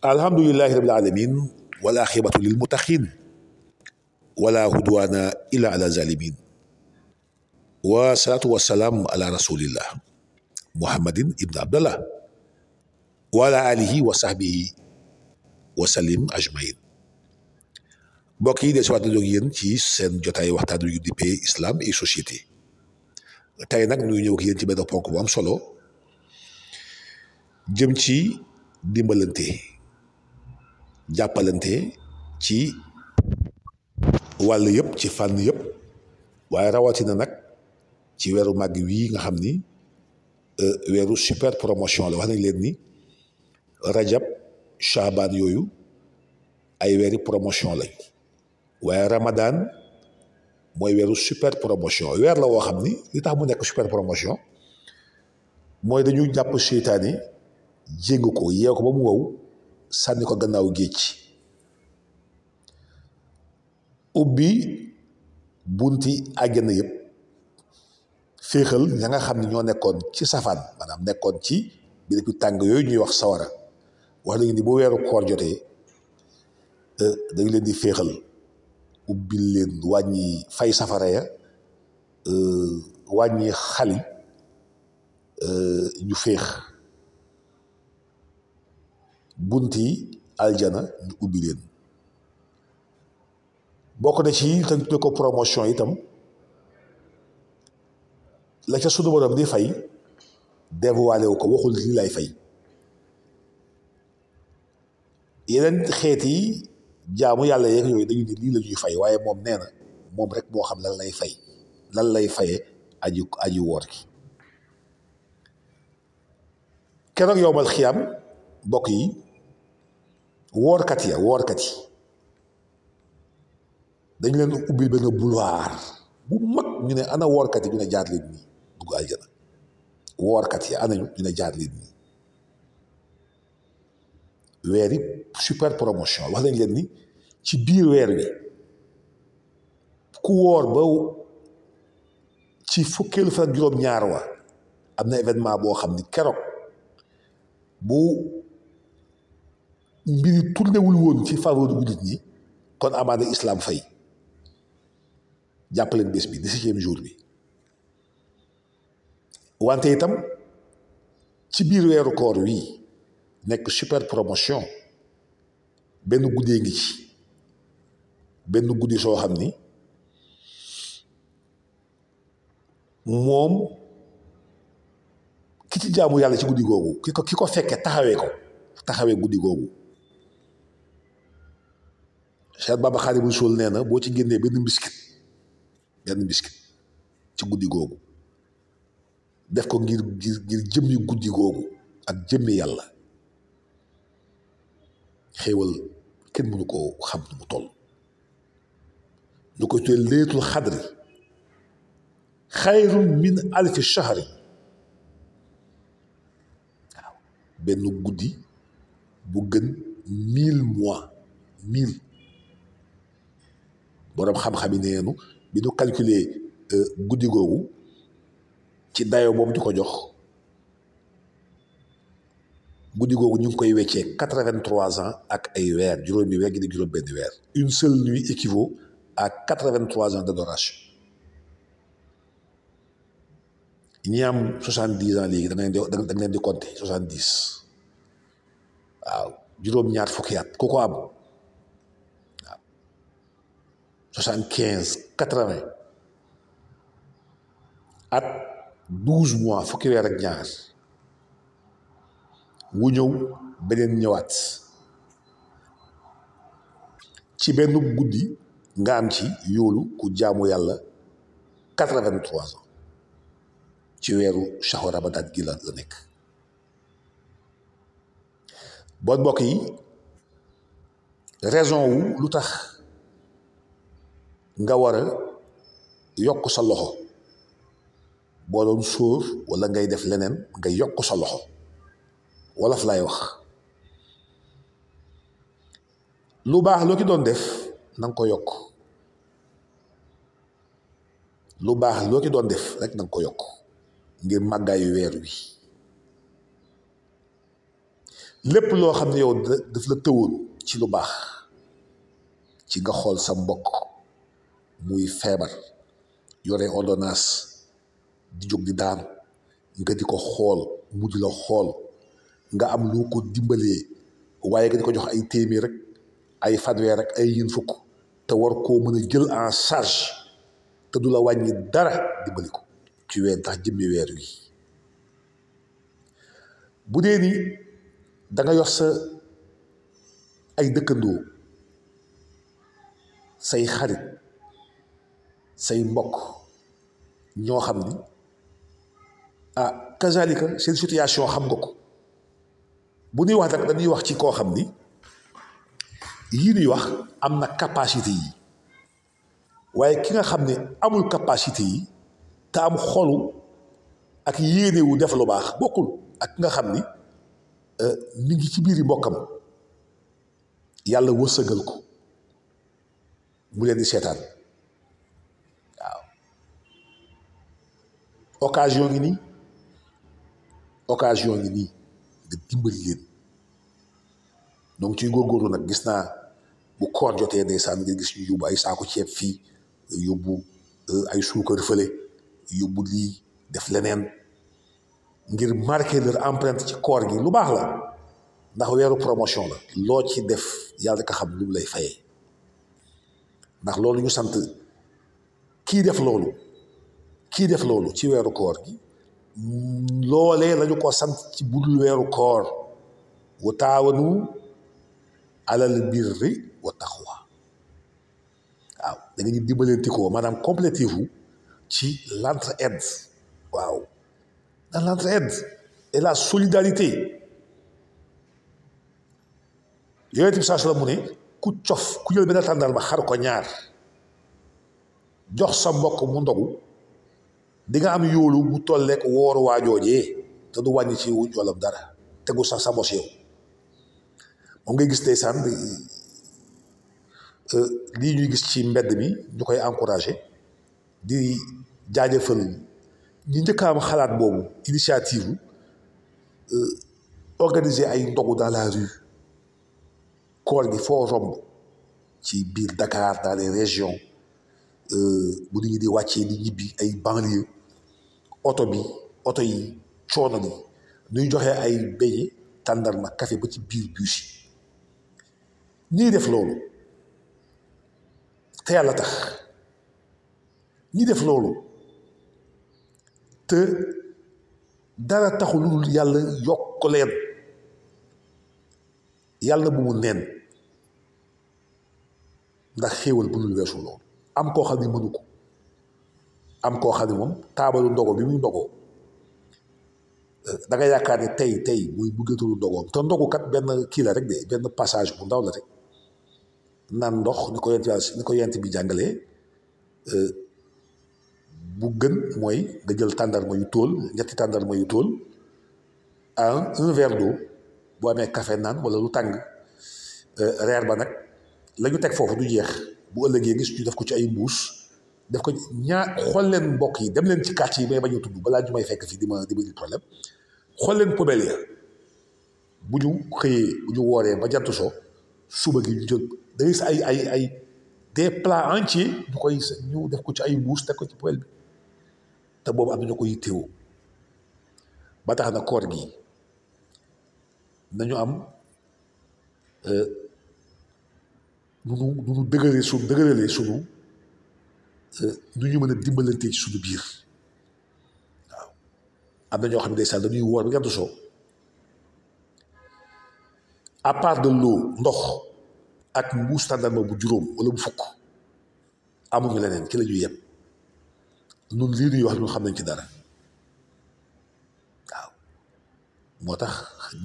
alhamdulillahi rabbil alamin wal aqibatu lil muttaqin wala hudwana illa ala zalimin wa salatu wa salam ala rasulillah muhammadin ibn abdallah wa ala alihi wa sahbihi wa sallim ajmain mbokk yi de si waat nañu yéen ci seen jotaay waxtaan yu dippee islam et société tey nag ñu ñëw ak yéen ci benn ponk bu am solo jëm ci dimbalante jàppalante ci wàll yëpp ci fànn yëpp waaye rawatina nag ci weeru màgg wii nga xam ni weeru super promotion la wax nañ leen ni rajab shaabaan yooyu ay weeri promotion lañ waaye ramadan mooy weeru super promotion weer la woo xam ni li tax mu nekk super promotion mooy dañu jàpp seytaane jéng ko yeew ko ba mu wow sànni ko gannaaw géej ubbi bunti àjjana yëpp féexal ña nga xam ne ñoo nekkoon ci safaan maanaam nekkoon ci bi depuis tàng yooyu ñuy wax sawara wax nañu ni bu weeru koor jotee dañu leen di féexal ubbi leen wàññi fay safara ya wàññi xali ñu féex bunti aljana ñu ubbi leen bokk na ci te ñu ko promotion itam la ca sunu borom di fay dévoilé wu ko waxul lii lay fay yeneen xeet yi jaamu yàlla yeeg yooyu dañu ni lii la ñuy fay waaye moom nee na moom rek moo xam lan lay fay lan lay faye aji woor gi keroog yowmal xiyaam mbokk yi woorkat yi dañu leen ubbil benn boulevard bu mag ñu ne ana woorkat yi ñu ne jaar leen nii dugg aljana woorkat yi anañu ñu ne jaar leen nii weeri super promotion wax nañ leen ni ci biir weer wi ku woor ba ci fukkeelu fan ak juróom-ñaar wa am na événement boo xam ni keroog bu mbiri tournéwul woon ci faveur du nit ñi kon amaana islam fay jàppaleen bés bi 17e jour bi wante itam ci biir weeru koor wi nekk super promotion benn guddee ngi ci benn guddi soo xam ni moom ki ci jaamu yàlla ci guddi googu ki ko fekke taxawee guddi googu Cheikh Baba Xaadimu Rasuul nee na boo ci génnee benn mbiskit ci guddi googu def ko ngir jëmmi guddi googu ak jëmmi yàlla xéewal kenn mënu ko xam nu mu toll ñu koy tuddee laylatul xadri xayrun min alfi shahri waaw benn guddi bu gën 1000 mois 1000 boroom xam-xam yi neenu bi ñu calculer guddi googu ci dayo boobu di ko jox guddi googu ñu ngi koy weccee 83 ans ak ay weer juróomi weer gi di juróom benn weer une seule nuit équivaut à 83 ans d'adoration ñi am 70 ans léegi da nga leen di compter 70 waaw juróom-ñaar fukki at ku ko am waaw 75 80 at 12 mois fukki weer ak ñaar wu ñëw beneen ñëwaat ci benn guddi nga am ci yoolu ku jaamu yàlla 83 ans ci weeru shahru ramadan gi la nekk bon mbokk yi raison wu lu tax nga war a yokk sa loxo boo doon sóor walla ngay def leneen nga yokk sa loxo wolof lay wax lu baax loo ci doon def na nga ko yokk lu baax loo ci doon def rek na nga ko yokk ngir màggaayu weer wi lépp loo xam ne yow daf la tëwoon ci lu baax ci nga xool sa mbokk muy feebar yore ordonnance di jóg di daanu nga di ko xool mu di la xool nga am lu ko dimbalee waaye nga di ko jox ay téeméer rek ay fanweer rek ay yéen fukk te war koo mën a jël en charge te du la wàññi dara dimbali ko ci weer tax jëmmi weer wi. bu dee ni da nga yor sa ay dëkkandoo say xarit say mbokk ñoo xam ni kazalika seen situation xam nga ko bu ñuy wax nag dañuy wax ci koo xam ni yii ñuy wax am na capacité yi waaye ki nga xam ne amul capacité yi te am xolu ak yéene wu def lu baax bokkul ak ki nga xam ni mi ngi ci biiri mbokkam yàlla wërsëgal ko mu leen di seetaan waaw occasion ngi nii nga dimbali leen donc ciy góorgóorlu nag gis naa bu koor jotee ndeysaan nga gis ñu yóbbu ay saako ceeb fii yóbbu ay suukar fële yóbbu lii def leneen ngir marquer leur empreinte ci koor gi lu baax la ndax weeru promotion la loo ci def yàlla ka xam lu mu lay fayee ndax loolu ñu sant kii def loolu ci weeru koor gi loolee lañu ko sant ci budul weeru koor wa taawanu alal birri wa taqwa waaw da nga ñu dimbalante ko maanaam complétez-vous ci l'entraide waaw dans l'entraide et la solidarité yonent bi saa la mu ne ku jël benn tàndarma xar ko ñaar jox sa mbokk mu ndogu di nga am yoolu bu tolleek wooru waajoojee te du wàññi ci wuñ wala dara tegu sax sa bos yow moom ngay gis ndeysaan lii ñuy gis ci mbedd mi ñu koy encouragé di jaajëfal ñi njëkk a am xalaat boobu initiative organiser ay ndogu dans la rue koor gi foo romb ci biir Dakar dans les régions bu nit ñi di wàccee di ñibbi ay banlieue oto yi coono bi ñuy joxe ay beñe tàndarma café ba ci biir bus yi ñii def loolu te yàlla tax ñi def loolu te dara taxul lu dul yàlla yokk leen yàlla bu mu neen ndax xéewal bu dul weesu loolu am koo xam ne mënu ko am koo xam ne moom taabalu ndogo bi muy ndogoo da nga yaakaar ne tey muy bëggatalu ndogoom te ndogu kat benn kii la rek de benn passage bu ndaw la rek naan ndox ni ko yent bi jàngalee bu gën mooy nga jël tàndarma yu tóol ñetti tàndarma yu tóol un verre d'eau boo amee café naan wala lu tàng reer ba nag la ñu teg foofu du jeex bu ëllëgee gis ñu def ko ci ay mbuus def ko xool leen mbokk yi dem leen ci quartier yi may bañ a tudd balaa ñu may fekk fii di ma di problème xool leen poubelle ya bu ñu xëyee bu ñu wooree ba jant so suba gi ñu jël da ngay gis ay des plats entiers ñu def ko ci ay mbuus teg ko ci poubelle bi te boobu am na ñu ko yittewoo ba tax na koor gi nañu am nu dëgëralee sunu nu ñu mën a dimbalante ci suñu biir waaw am na ñoo xam ne ndeysaan dañuy woor ba jant soo à part de l'eau ndox ak mbuus tàndarma bu juróom wala bu fukk amuñu leneen ci la ñuy yem nun lii ñuy wax ñun xam nañ ci dara waaw moo tax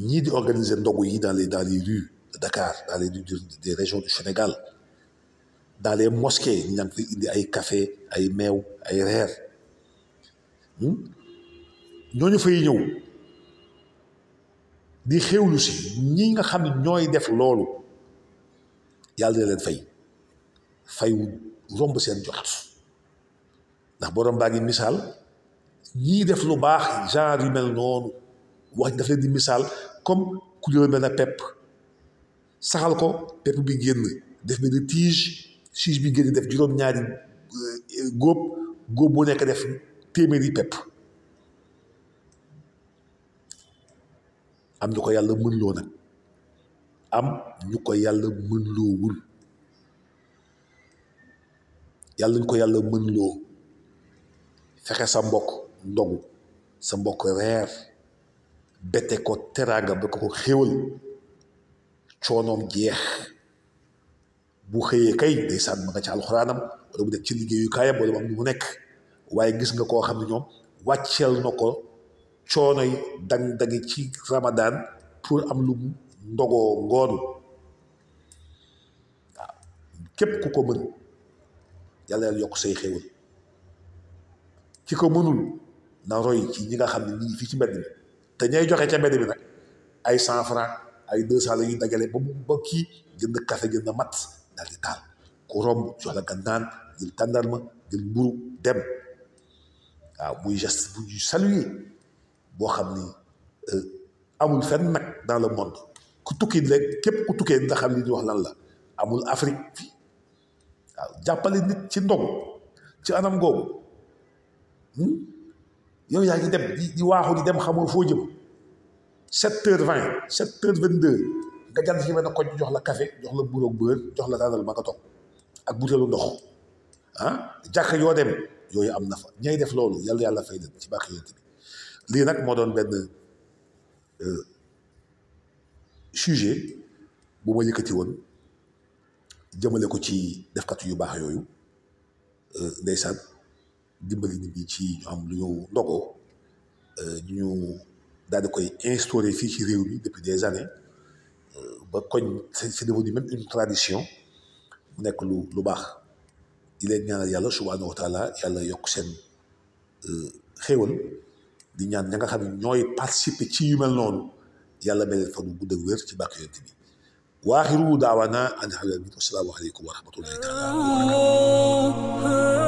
ñii di organiser ndogu yi dans les rues de Dakar dans les rues des régions du Sénégal dans les mosquées ñu ngi fi indi ay café ay meew ay reer ñooñu fay ñëw di xewlu si ñi nga xam ne ñooy def loolu yàlla dina leen fay romb seen jot ndax borom baa ngi misaal ñii def lu baax genre yu mel noonu wax daf leen di misaal comme couleur benn pepp saxal ko pepp bi génn def benn tige bi génn def juróom-ñaari góob bu nekk def téeméeri pepp. am ñu ko yàlla mën loo nag am ñu ko yàlla mën loowul yàlla ñu ko yàlla mën loo fexe sa mbokk ndogu sa mbokk reer bette ko teraanga ba ko xéwal coonoom jeex bu xëyee kay ndeysaan ma nga ci alxuraanam wala mu nekk ci liggéeyukaayam wala mu am lu mu nekk waaye gis nga koo xam ne ñoom wàcceel na ko coono yi dang-dangi ci Ramadan pour am lu ndogoo ngoon waaw képp ku ko mën yàlla yàlla yokk say xéwal ci ko mënul na roy ci ñi nga xam ne ñi ngi fii ci mbedd mi te ñay joxe ca mbedd mi nag ay 100 francs ay 200 la ñuy dajale ba kii jënd café jënd mat daal di taal ku romb jox la nga naan jël tàndarma jël mburu dem waaw muy geste bu saluer boo xam ni amul fenn nag dans le monde ku tukki rek képp ku tukkee nga xam li ñu wax lan la amul Afrique fii waaw jàppale nit ci ndog ci anam googu yow yaa ngi dem di waaxu di dem xamul foo jëm 7h20 7h22 nga jàll ci benn koñ jox la café jox la bureau beurre jox la daanal ma nga toog ak butéelu ndox jàkk yoo dem yooyu am na fa ñay def loolu yàlla fay leen ci bàq yonent bi lii nag moo doon benn sujet bu ma yëkkati woon jëmale ko ci defkat yu baax yooyu ndeysaan dimbali nit ñi ci ñu am lu ñu ndogoo ñu daal di koy instauré fii ci réew mi depuis des années ba koñ c'est devenu même une tradition mu nekk lu baax di leen ñaanal yàlla subhanahu wa taala yàlla yokk seen xéewal di ñaan ña nga xam ne ñooy participer ci yu mel noonu yàlla mel leen fa nu gudd ak wér ci bàkk yonent bi waaxiru daawana an alhamdulilah wassalaamu aleykum wa rahmatullahi taala wa barakatuh